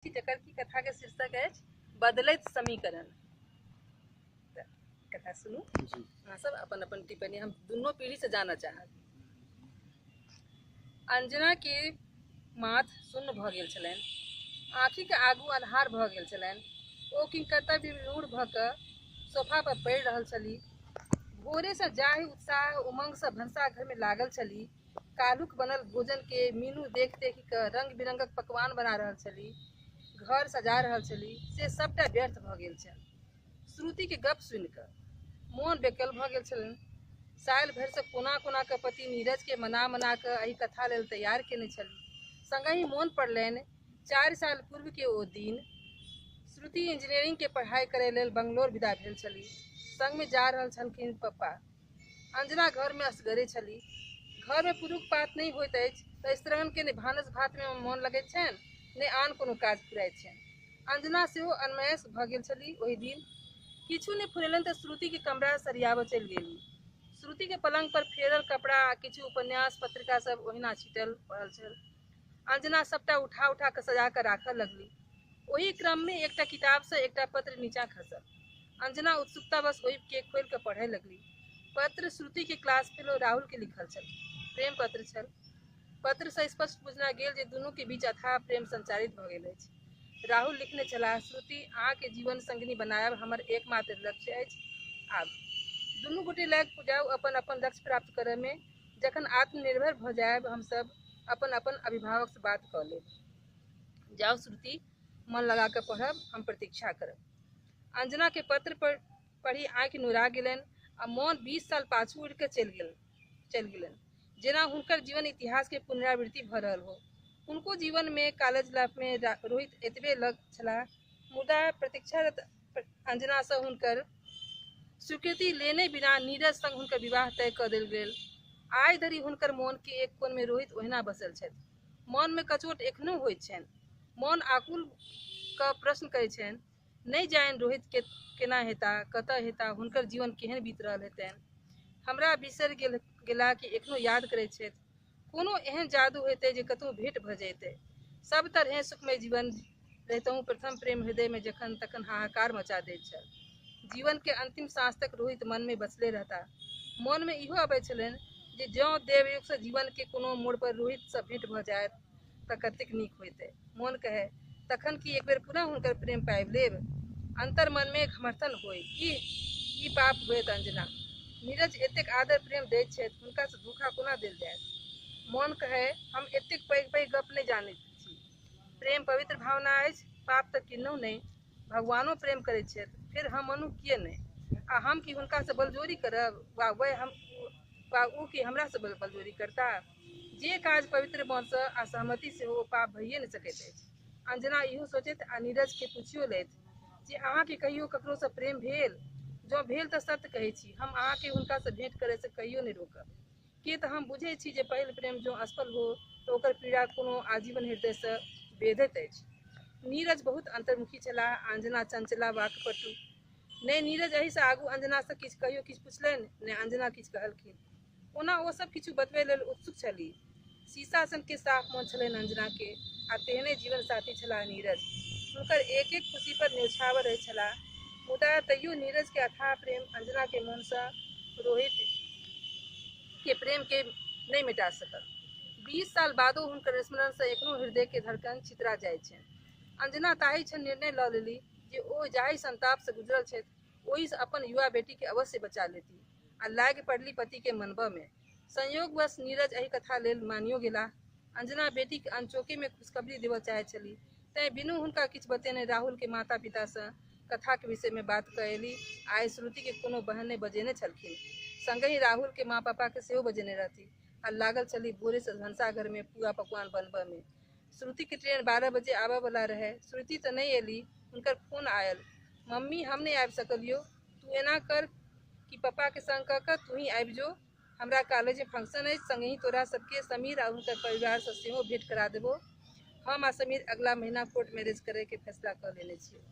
जकर की कथा के शीर्षक अछि बदलैत समीकरण। तऽ कथा सुनू। जी। अहाँ सब अपन अपन टिप्पणी हम दुनू पीढ़ी से जानऽ चाहब। अंजना के माथ सुन्न भऽ गेल छलनि, आँखिके आगू अन्हार भऽ गेल छलनि। ओ किंकर्तव्य विमूढ़ भऽ कऽ सोफा पर पड़ि रहल छली। भोरेसँ जाहि उत्साह उमंगसँ भनसा घरमे लागल छली, काल्हुक बनल भोजन के मीनू देख देख कऽ रंग बिरंगक पकवान बना रहल छली, घर सजा रहल छली, से सबटा व्यर्थ भऽ गेल छल। श्रुतिके गप सुनि कऽ मोन बेकल भऽ गेल छलनि। साल भरिसँ कोना कोना कऽ पति नीरजके मना मना कऽ एहि कथा लेल तैयार केने छली। संगहि मोन पड़लनि 4 साल पूर्व के ओ दिन। श्रुति इंजीनियरिंग के पढ़ाई करे लेल बंगलोर विदा भेल छली। संग में जा रहल छलखिन पप्पा। अंजना घर में असगरे छली। घर में पुरुख पात नहीं होइत अछि तऽ स्त्रीगण के ने भानस भात में मोन लगैत छनि ने आन कोनो काज फुराइत छनि। अंजना सेहो अनमयस भऽ गेल छली ओहि दिन। किछु नहि फुरेलनि तऽ श्रुति के कमरा सरियाबऽ चलि गेली। श्रुति के पलंग पर फेरल कपड़ा आ किछु उपन्यास पत्रिका सब ओहिना छिटल पड़ल छल। अंजना सबटा उठा उठा कऽ सजा कऽ राखऽ लगली। ओही क्रम में एकटा किताब से एकटा पत्र नीचा खसल। अंजना उत्सुकतावश ओहि के खोलि कऽ पढ़य लगली। पत्र श्रुति के क्लास फेलो राहुल के लिखल छल। प्रेम पत्र छल। पत्र से स्पष्ट बुझना गेल जे दुनू के बीच अथाह प्रेम संचारित भऽ गेल अछि। राहुल लिखने छलाह, श्रुति अहाँके जीवन संगिनी बनायब हमर एकमात्र लक्ष्य अछि। आब दुनू गोटे लागि जाउ अपन अपन लक्ष्य प्राप्त करय में। जखन आत्मनिर्भर भऽ जायब हमसब अपन अपन अभिभावक से बात कऽ लेब। जाउ श्रुति, मन लगा कऽ पढ़ब, हम प्रतीक्षा करब। अंजना के पत्र पर पढ़ी आँखि नोरा गेलनि आ मोन 20 साल पाछू उड़ि कऽ चलि गेलनि, जेना हुनकर जीवन इतिहास के पुनरावृत्ति भऽ रहल हो। हुनको जीवन में कॉलेज लाइफ में रोहित एतबे लग छलाह, मुदा प्रतीक्षारत अंजना से हुनकर स्वीकृति लेने बिना नीरज संग हुनकर विवाह तय कऽ देल गेल। आइ धरि हुनकर मोन के एक कोन में रोहित ओहिना बसल छथि। मन में कचोट एखनो होइत छनि। मन आकुल कऽ प्रश्न करै छनि, नहि जानि रोहित के केना हेता, कतऽ हेता, हुनकर जीवन केहन बीत रहल हेतनि। हमरा बिसरि गेला कि एखनो याद करैत छथि। कोनो एहन जादू हेतै जे कतहु भेंट भऽ जैतै। सब तरहे सुखमय जीवन रहितहुँ प्रथम प्रेम हृदय में जखन तखन हाहाकार मचा दैत छल। जीवन के अंतिम सांस तक रोहित मन में बसले रहता। मन में इहो अबै छलनि जे जँ देवयोग से जीवन के कोनो मोड़ पर रोहित से भेंट भऽ जायत तऽ कतेक नीक होइतै। मोन कहे, तखन की एक बेर पुनः हुनकर प्रेम पाबि लेब? अंतर मन में घमर्थन होय, ई पाप होयत अंजना। नीरज एतेक आदर प्रेम दैत छथि, हुनका से धोखा कोना देल जायत? मोन कहे, हम एतेक पैघ पैघ गप नहि जानैत छी। प्रेम पवित्र भावना अछि, पाप तऽ किन्नहु नहि। भगवानो प्रेम करैत छथि, फिर हम मनु किए नहि? आ हम की हुनका से बलजोरी करब वा वह हम वा ओ की हमरा से बलजोरी करता? जे काज पवित्र मन से आ सहमति से हो पाप भइए नहि सकैत अछि। अंजना इहो सोचैत आ नीरज के पुछियो लैत जे अहाँके कहियो ककरो से प्रेम भेल? जँ भेल तऽ सत्य कहै छी, हम अहाँके हुनका से भेंट करे से कहियो नहि रोकब। के तऽ हम बुझै छी जे पहिल प्रेम जँ असफल हो तऽ ओकर पीड़ा कोनो आजीवन हृदय से बेधैत अछि। नीरज बहुत अंतर्मुखी छलाह, अंजना चंचला वाकपटु। नहि नीरज एहि से आगू अंजना से किछु कहियो किछु पुछलनि, नहि अंजना किछु कहलखिन। ओना ओ सब किछु बतबै लेल उत्सुक छली। शीशा सन के साफ मन छलनि अंजना के आ तेहने जीवन साथी छलाह नीरज। हुनकर एक एक खुशी पर न्योछावर रहैत छलाह। मुदा तैयो नीरज के अथाह प्रेम अंजना के मन से रोहित के प्रेम के नहीं मिटा सकल। 20 साल बादो हुनकर स्मरण से एखनो हृदय के धड़कन छितरा जाइत छनि। अंजना ताहि क्षण निर्णय लऽ लेली जे ओ जाहि संताप से गुजरल छथि ओहि से अपन युवा बेटी के अवश्य बचा लेती आ लागि पड़ली पति के मनबऽ में। संयोगवश नीरज एहि कथा लेल मानियो गेलाह। अंजना बेटी के अनचोके में खुशखबरी देबऽ चाहैत छली, तैं बिनु हुनका किछु बतेने राहुल के माता पिता से कथा के विषय में बात कऽ एली। आइ श्रुति के कोनो बहन नहि बजेने छलखिन, संगहि राहुल के माँ पापा के सेहो बजेने रहथि आ लागल छली भोरे से भनसाघर में पुआ पकवान बनबऽ में। श्रुति के ट्रेन 12 बजे आबऽ वाला रहे। श्रुति तऽ नहि एली, हुनकर फोन आयल, मम्मी हम नहि आबि सकलियो, तू एना कर कि पप्पा के संग कऽ कऽ तू ही आबि जो, हमरा कॉलेज में फंक्शन अछि, संगहि तोरा सबके समीर आ हुनकर परिवार से सेहो भेंट करा देबो। हम आ समीर अगला महीना कोर्ट मैरिज करे के फैसला कऽ लेने छियै।